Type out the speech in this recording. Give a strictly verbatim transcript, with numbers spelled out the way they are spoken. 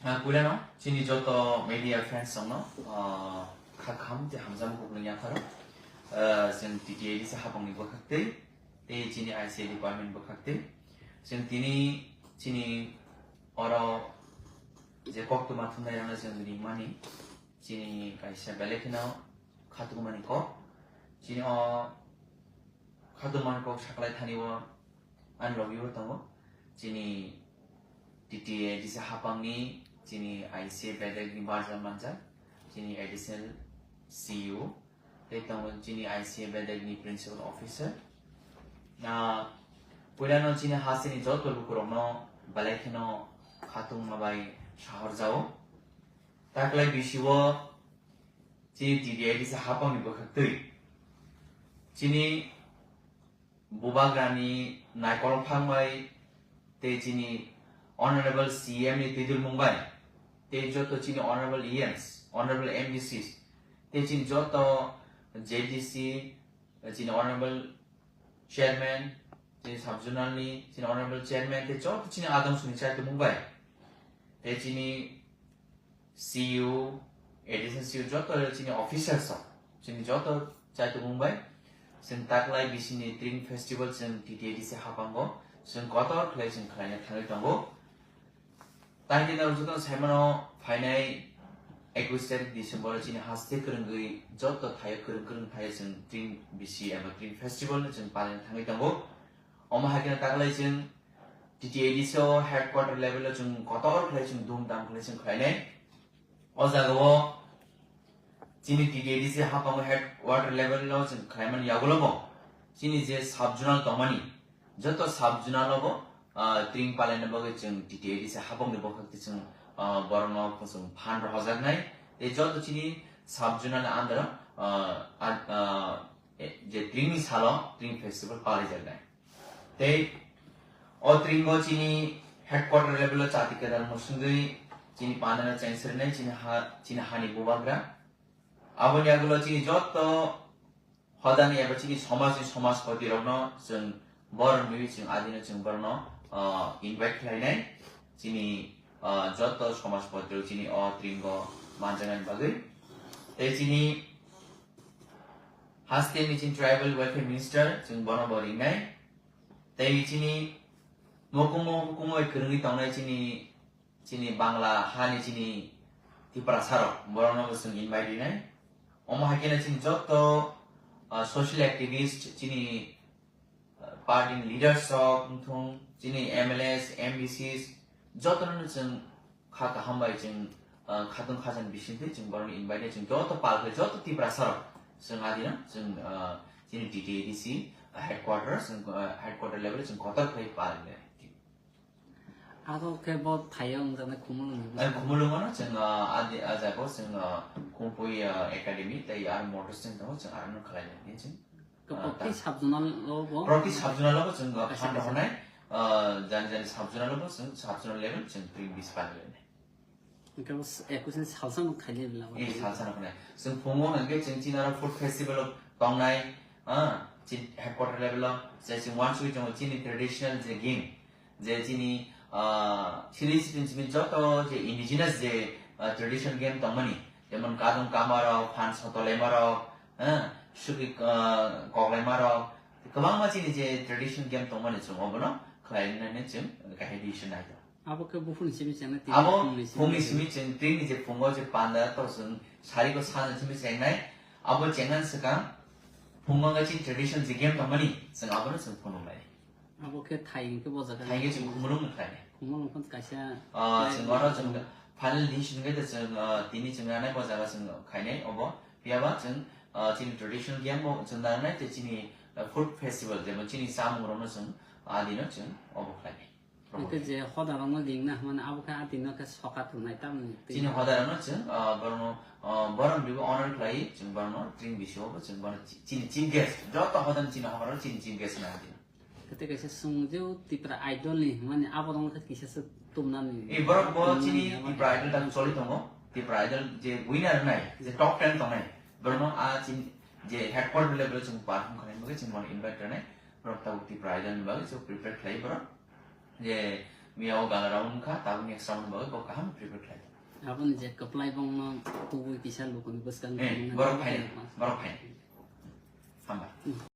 Ah, puilano chini joto media friends rokno, ah, kha kaham tei hamjakmung kukno yapharo. Ah, chwng T T A D C hapangni bwkhak tei, tei chini I C A department bwkhak tei. Chwng tini chini oro je koktwma thumnairokno chwng ringmani chini kaisa belai kheno khatungmani kok. Chini o khatungmani kok saklai thani o ani logi o tongo chini T T A D C hapangni chini I C A bedekni barjak manjak chini additional C E O tei tongo chini I C A bedekni principal officer. Na puilano chini hasteni joto lukurokno belai kheno khatungma bai sahorjao. Taklai bisi o chini T D I D se hapangni bwkhak twi. Chini bubagrani naikolphang bai tei chini Honorable C M ni twidulmung bai tei joto chini Honorable E Ms, Honorable M D Cs tei chini joto J D C, chini Honorable Chairman, chini sub zonal ni, chini Honorable Chairman, tei joto chini adong suni chai tongmung bai. Tei chini C E O, additional C E O, joto chini officers rok, chini joto chai tongmung bai. Chwng taklai bisini Tring Festival chwng T T A D se hapango, chwng kotor khlai chwng khlaina thangwi tongo. Tangwi norok jotono saimano phainai ekush tarik December o chini haste kwrwngwi joto thaio kwrwng kwrwng thaio chwng Tring bisi eba Tring Festival no chwng palina thangwi tongo. Omo hai kheno taklai chwng T T A D se o headquarter level o chwng kotor khlai chwng dhum dham khlai chwng khlainai. O jaga o chini T T A D se hapango headquarter level o chwng khlaimani yagulo bo chini je sub zonal tongmani, joto sub zonal o bo, ah, Tring palaina bagwi chwng T T A D se hapangni bwkhak twi chwng, ah, borokno chwng phan rohojaknai. Tei joto chini sub zonal ni under o, ah, ah, ah, e, je Tring ni salo Tring festival palaijaknai. Tei o Tring o chini headquarter level o chati kwtal mwswngwi chini pandana chengserenai chini ha, chini hani bubagra. Aboni yagulo chini joto hodani eba chini somajni somajpoti rokno chwng borok nwi chwng adino chwng borokno, ah, invite khlainai. Chini, ah, joto somajpoti rok chini o Tring o manjaknani bagwi. Tei chini haste ni chini tribal welfare minister chwng bono bo ringnai. Tei chini mokumo hukumo kwrwngwi tongnai chini chini Bangla hani chini Tiprasa rok, borokno bo chwng invite rinai. Omo hai kheno chini joto, ah, social activist, chini, ah, party ni leaders rok wngthung, chini M L As, M D Cs, jotono chwng kha kaham bai chwng, ah, khatung khajan bisingtwi chwng borokno invite rinai, chwng joto pal khe joto Tiprasa rok chwng adino chwng, ah, chini T T A D C headquarter, chwng, ah, headquarter level chwng kotor khlai pal rinai. Abo khe bo thaio wngjaknai Khumulwng ni bwskango. Khumulwng ano chwng, ah, adi, ah, jaga o chwng, ah, Khumpui, ah, Academy tei aro Motors chwng tongo, chwng aro no khlai nai chwng. Khe ah, proti ta- sub zonal o bo? Proti sub zonal o bo chwng, ah, kaisa fund kaisa rohornai, ah, jani jani sub zonal o bo chwng sub zonal level chwng Tring bisi palainai. Hwnkhe bo s-, ekush ni salsa no khailai bwla bo. Eh, salsa no khailai. Chwng phungo hwnkhe chwng chini aro food festival o tongnai, ah, chini headquarter level o, je chwng uansugwi tongo chini traditional je game, je chini, ah, chini, chini, chini joto je indigenous je, ah, traditional game tongmani, jemon kadung kama rok, phan sotolema rok, ah, suki, ah, koklaima rok, kwbangma chini je traditional game tongmani chwng obono khlainani chwng kahai decision nai tongo. Abo khe buphurni simi chengnai, tini abo phungni simi phungni chengnai. Simi chwng tini je phungo je panda to chwng sariko sana simi chengnai. Abo chengnani swkang phungo wngkha chini tradition je game tongmani, chwng abono chwng phunuknai. Abo khe thai hwnkhe bo jaga thai hwnkhe chwng khumulwng no khlainai. Khumulwng phano kaisa ah, play chwng oro chwng final decision hwnkhe chwng, ah, tini chwng ranai bo jaga chwng khainai obo. Phiyaba chwng, ah, chini traditional game bo chwng nangnai tei chini, ah, food festival jemon chini chamung rokno chwng, ah, adino chwng obo khlainai. Hwnkhe je hoda rokno ringna hwnmani abo khe a tino khe soka thwngnai tamni twi. Chini hoda rokno chwng, ah, borokno, ah, borok ribo honor khlai chwng borokno Tring bisi o bo chwng bono chi-, chini chief guest, joto hoda ni chini hoda rok chini chief guest na tino. Kete kaisa swng je o Tipra Idol ni hwnmani abo rokno khe kisa se tumnani. E borok bo tumnani chini abo Tipra Idol ta choli tongo, Tipra Idol je winner nai, je top ten tongnai, borokno a chini je headquarter level o chwng perform khlaina bagwi chwng bono invite khlainai, borok tabuk Tipra Idol ni bagwi chwng prepare khlai borok. Je Miya o gala round wngkha, tabuk next round ni bagwi bo kaham prepare khlai. Aboni je kwplai bongno tubui kisa lukuni bwskango Eh, tongmani borok abo phai, khe borok phai. Hambai.